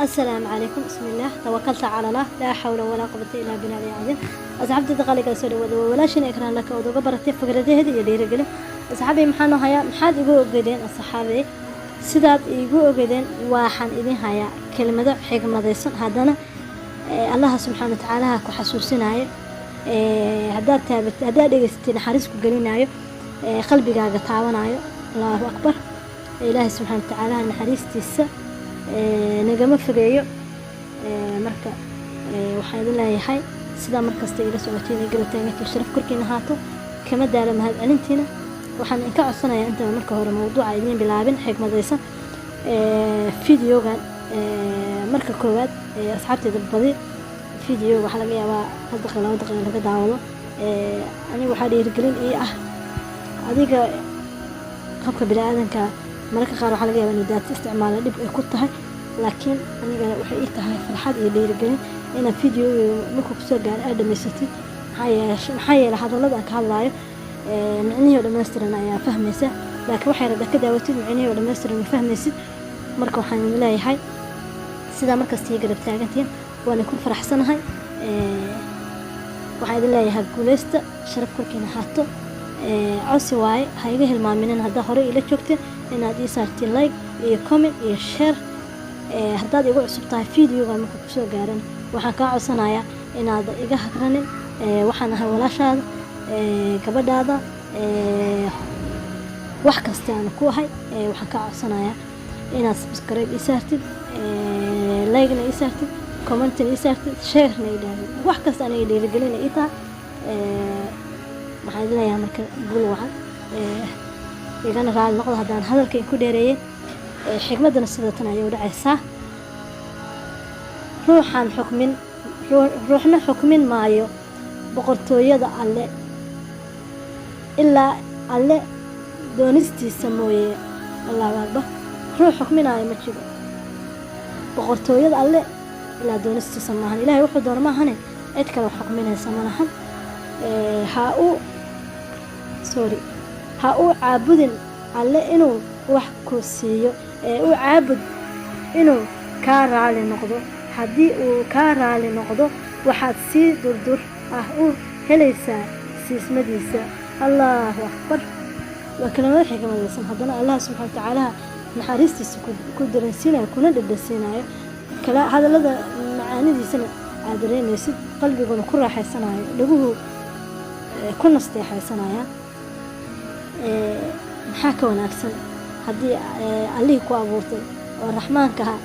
Assalaamu calaykum. Bismillaah, tawakalta cala Allah, laa xawla walaa quwata illaa billahi alcadiim. Asxaabtayda qaaliga, soo dhawaada. Waa walaashin Ikraan Laka ood uga baratay fikradaheeda iyo dhiirigelin. Asxaabay, maxaa noo hayaa? Maxaad igu ogedeen? Asxaabay, sidaad iigu ogedeen, waxaan idin hayaa kelmado xigmadaysan, haddana Allaha subxaana watacaalaha ku xasuusinayo, haddaad taabat, haddaad dhegeysatay, naxariis ku gelinayo, qalbigaaga taabanayo. Allahu akbar! Ilaahay subxaana watacaalaha naxariistiisa nagama fogeeyo. Marka waxaan idin leeyahay, sidaa markasta ila socotiin, garab taagantiin, sharaf korkiina haato, kama daalo mahad celintiina. Waxaan idinka codsanayaa, intaan marka hore mawduuca idiin bilaabin xigmadaysan videogan, marka koowaad, asxaabteeda badi videoga waxaa laga yaabaa 1 daqiiqa, 2 daqiiqa laga daawado. Aniga waxaa dhiirigelin ii ah adiga qofka bini-aadanka. Mararka qaar waxaa laga yaabaa inuu data isticmaalo dhib ay ku tahay, laakiin aniga waxay ii tahay farxad iyo dhiirigelin inaad videoga markuu kusoo gaaro aad dhamaysatid. Maxaa yeelay hadallada aan ka hadlaayo micnihii oo dhammaystiran ayaa fahmaysa, laakiin waxay rabtaa ka daawatid, micnihii oo dhammaystiran ma fahmaysid. Marka waxaan idin leeyahay, sidaa markasta ii garab taagantihiin waana ku faraxsanahay. Waxaan idin leeyahay, guuleysta, sharaf korkiina haato. Codsi waaye, ha iga hilmaaminin haddaa hore iila joogteen inaad ii saartiin like iyo comment iyo share. Haddaad igu cusub tahay, videoga marka kusoo gaaran, waxaan kaa codsanayaa inaad iga hagranin. Waxaan ahay walaashaada, gabadhaada, wax kasta aan ku ahay. Waxaan kaa codsanayaa inaad subscribe ii saartid, like-na ii saartid, comment-na ii saartid, share-na ii dhahdid. Wax kasta aniga dhiirigelina ii tahay. Waxaan idin leeyahay marka guul wacan, igana raali noqdo haddaan hadalka ku dheereeyey. Xigmadana sidatan ayay u dhacaysaa: Ruuxaan xukmin, ruuxna xukmin maayo boqortooyada Alle ilaa Alle doonistiisa mooye. Allahu akbar! Ruux xukminaayo ma jiro boqortooyada Alle ilaa doonistiisa maahan. Ilahay wuxuu doono maahane, cid kale xukminaysa ma lahan. Ha u, sorry, ha u caabudin Alle inuu wax ku siiyo, ee u caabud inuu kaa raali noqdo. Haddii uu kaa raali noqdo, waxaad si durdur ah u helaysaa siismadiisa. Allahu akbar! Waa kelimado xikmadaysan, haddana Allah subxana watacaala naxariistiisa ku dareensiinayo, kuna dhadhansiinayo kala hadallada macaanidiisana aad dareemaysid, qalbiguna ku raaxaysanayo, dhaguhu ku nasteexaysanayaan. Maxaa ka wanaagsan haddii Allihii ku abuurtay oo Raxmaankaha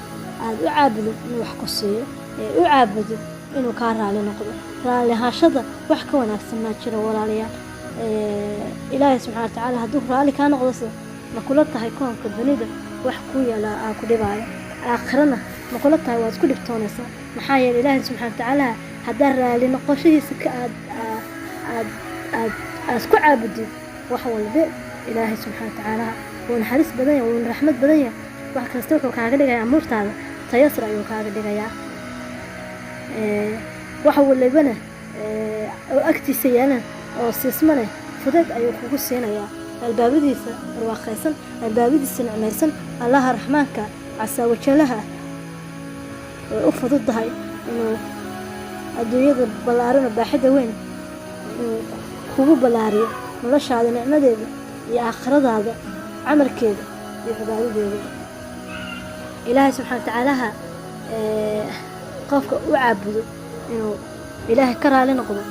aada u caabudid inuu wax ku siiyo, ee u caabudid inuu kaa raali noqdo? Raali ahaanshada wax ka wanaagsan maa jiro, walaalayaal? Ilaahay subxana watacaala hadduu raali kaa noqdo, ma kula tahay koonka dunida wax kuu yaala aa ku dhibaayo? Aakhirana ma kula tahay waad isku dhibtoonaysaa? Maxaa yeele Ilaahay subxana watacaala haddaa raali noqoshihiisa ka aad aad aad aad ku caabudid wax walbe, Ilaahay subxana watacaala wuu naxariis badan yahay, wuu raxmad badan yahay. Wax kasta wuxuu kaaga dhigayaa amuurtaada tayasur ayuu kaaga dhigayaa. Wax walibana oo agtiisa yaalana oo siisma leh, fudeed ayuu kugu siinayaa. Albaabadiisa barwaaqaysan, albaabadiisa nicmaysan, Allaha Raxmaanka casaawajalaha way u fududahay inuu adduunyada ballaaran oo baaxadda weyn inuu kugu ballaariyo noloshaada nicmadeeda iyo aakhiradaada camalkeeda iyo cibaadadeeda. Ilaahay subxana watacaalaha qofka u caabudo inuu Ilaahay ka raali noqdo,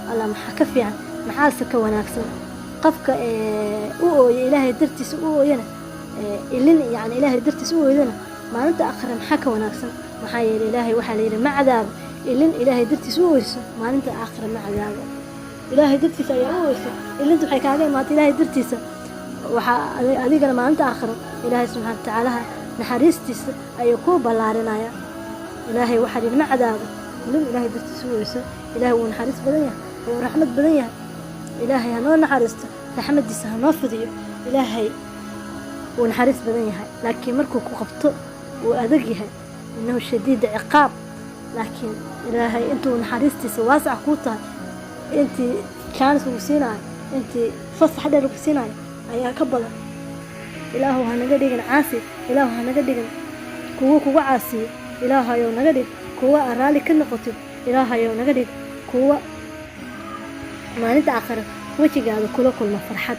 Allah, maxaa ka fiican? Maxaase ka wanaagsan? Qofka u ooya Ilaahay dartiisa u ooyana, ilin yani Ilaahay dartiisa u ooyadana, maalinta aakhira maxaa ka wanaagsan? Maxaa yeelay Ilaahay waxaa la yidhi ma cadaabo ilin Ilaahay dartiisa u oyso. Maalinta aakhira ma cadaabo. Ilaahay dartiisa ayaa u oyso, ilinta waxay kaaga imaatay Ilaahay dartiisa. Waxaa adigana maalinta aakhiro Ilaahay subxaana watacaalaha naxariistiisa ayuu kuu ballaarinaya. Ilaahay waxaa yidhi ma cadaabo ilin Ilaahay dartiisa u oyso. Ilaahay wuu naxariis badan yahay, wuu raxmad badan yahay. Ilaahay hanoo naxariisto, raxmadiisa hanoo fidiyo. Ilaahay wuu naxariis badan yahay, laakiin markuu ku qabto wuu adag yahay, innahu shadiida ciqaab. Laakiin Ilaahay intuu naxariistiisa waasac kuu tahay, intii chance lagu siinayo, intii fasax dheer lagu siinayo ayaa ka badan. Ilaahu hanaga dhigin caasi, Ilaahu hanaga dhigin kuwo kugu caasiyo. Ilaahayow naga dhig kuwa aad raalli ka noqotid. Ilaahayow naga dhig kuwa maalinta aakhira wejigaada kula kulma farxad.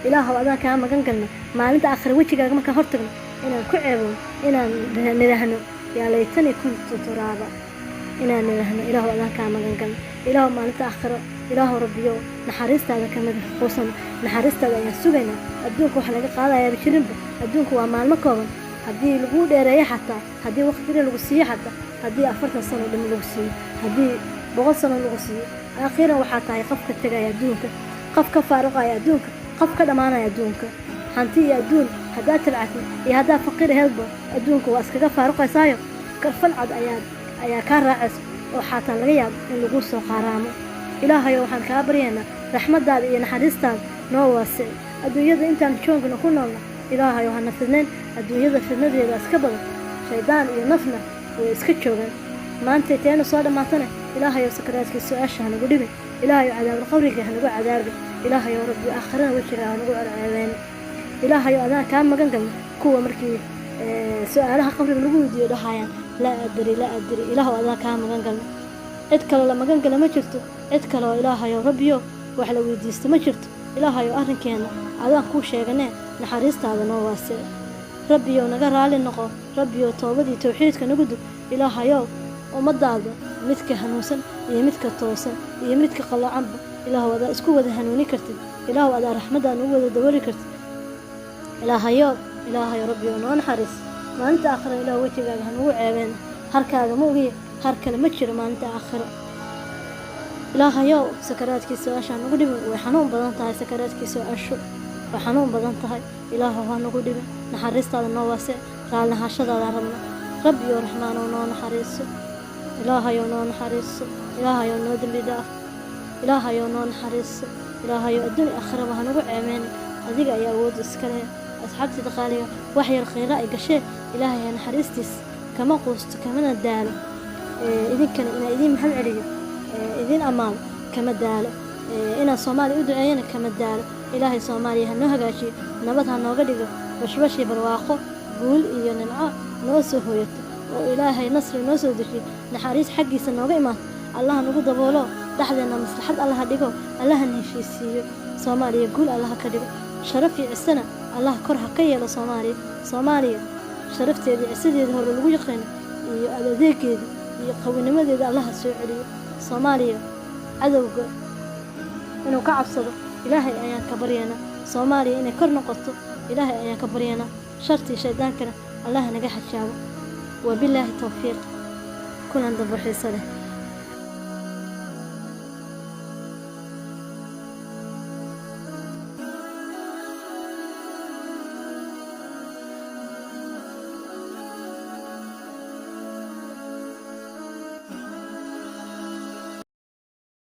Ilaahow adaan kaa magan galna maalinta aakhira wejigaaga markaan hortagno inaan ku ceebowno, inaan nidhaahno yaa laytani kuntu turaaba, inaan nidhaahno. Ilaahow adaan kaa magan galna. Ilaahow maalinta aakhiro, Ilaahow Rabbiyow, naxariistaada kamid quusan, naxariistaada ayaan sugaynaa. Adduunka wax laga qaadayaaba jirinba. Adduunku waa maalmo kooban. Haddii laguu dheereeyo xataa, haddii waqti dheer lagu siiyo xataa, haddii 40 sano dhimi lagu siiyo, haddii 100 sano lagu siiyo, akhiiran waxaa tahay qof ka tegaya adduunka, qof ka faaruqaya adduunka, qof ka dhammaanaya adduunka. Hanti iyo adduun haddaad tabcatid iyo haddaad faqiir aheedba, adduunka waa iskaga faaruqaysaayo. Karfan cad ayaa kaa raacaysa oo xaataa laga yaabo in lagu soo qaaraamo. Ilaahayo, waxaan kaa baryaynaa raxmadaada iyo naxariistaada noo waasici adduunyada intaan joogna ku noolna. Ilaahayo, hana fidnayn. Adduunyada fidnadeeda iska badan, shaydaan iyo nafna way iska joogaan. Maantay teena soo dhammaatana, Ilaahayow, sakaraadkii su-aasha hanagu dhibin. Ilaahayow, cadaabul qabriga hanagu cadaabin. Ilaahayow Rabbi, aakhirana wejiga hanagu celceebeen. Ilaahayow, adaan kaa magan galna kuwa markii su-aalaha qabriga lagu weydiiyo dhahayaan laa adri, laa adri. Ilaahow, adaan kaa magan galna. Cid kaloo la magan gala ma jirto. Cid kaloo, Ilaahayow Rabbiyo, wax la weydiisto ma jirto. Ilaahayow, arrinkeenna adaan kuu sheeganee, naxariistaada noo waasici. Rabbiyow, naga raali noqo. Rabbiyow, toobadii towxiidka nagu dug. Ilaahayow, ummadaada midka hanuunsan iyo midka toosan iyo midka qaloocanba, Ilaahow, adaa isku wada hanuuni kartid. Ilaahow, adaa raxmaddaa nagu wada dabooli kartid. Ilaahayow, Ilaahayow Rabbiyow, noo naxariis. Maalinta aakhira, Ilaah, wejigaaga hanugu ceebeen. Harkaaga ma ogiye, har kale ma jiro maalinta aakhiro. Ilaahayow, sakaraadkii su-aasha hanugu dhibin. Way xanuun badan tahay sakaraadkii su-aashu, way xanuun badan tahay. Ilaahow, ha nagu dhibin. Naxariistaada noo waasic. Raalli ahaanshadaada rabna. Rabbiyow Raxmaanow, noo naxariiso. Ilaahayow, noo naxariiso. Ilaahayow, noo dembi dhaaf. Ilaahayow, noo naxariiso. Ilaahayow, adduun iyo aakhiraba hanugu ceebeen. Adiga ayaa awoodda iska leh. Asxaabtida qaaliga, wax yar khayra ay gashee. Ilaahay ha naxariistiis kama quusto, kamana daalo. Idinkana inaa idiin mahad celiyo, idiin ammaano kama daalo. Inaan Soomaaliya u duceeyana kama daalo. Ilaahay Soomaaliya ha noo hagaajiyo, nabad ha nooga dhigo, bashbashii, barwaaqo, guul iyo nimco noo soo hooyato, oo Ilaahay nasri noo soo dejiyo, naxariis xaggiisa nooga imaato. Allaha nagu daboolo, dhexdeena maslaxad Allaha dhigo, Allahana heshiisiiyo. Soomaaliya guul Allaha ka dhigo, sharaf iyo cisana Allah kor ha ka yeelo Soomaaliya. Soomaaliya sharafteedii, cisadeedii hore lagu yaqaano iyo adeegeedii iyo qawinimadeeda Allaha soo celiyo. Soomaaliya cadowga inuu ka cabsado Ilaahay ayaan ka baryaynaa. Soomaaliya inay kor noqoto Ilaahay ayaan ka baryaynaa. Shartii shaydaankana Allah naga xajaabo. Wabilaahi towfiiq. Kulan dambo xiiso leh.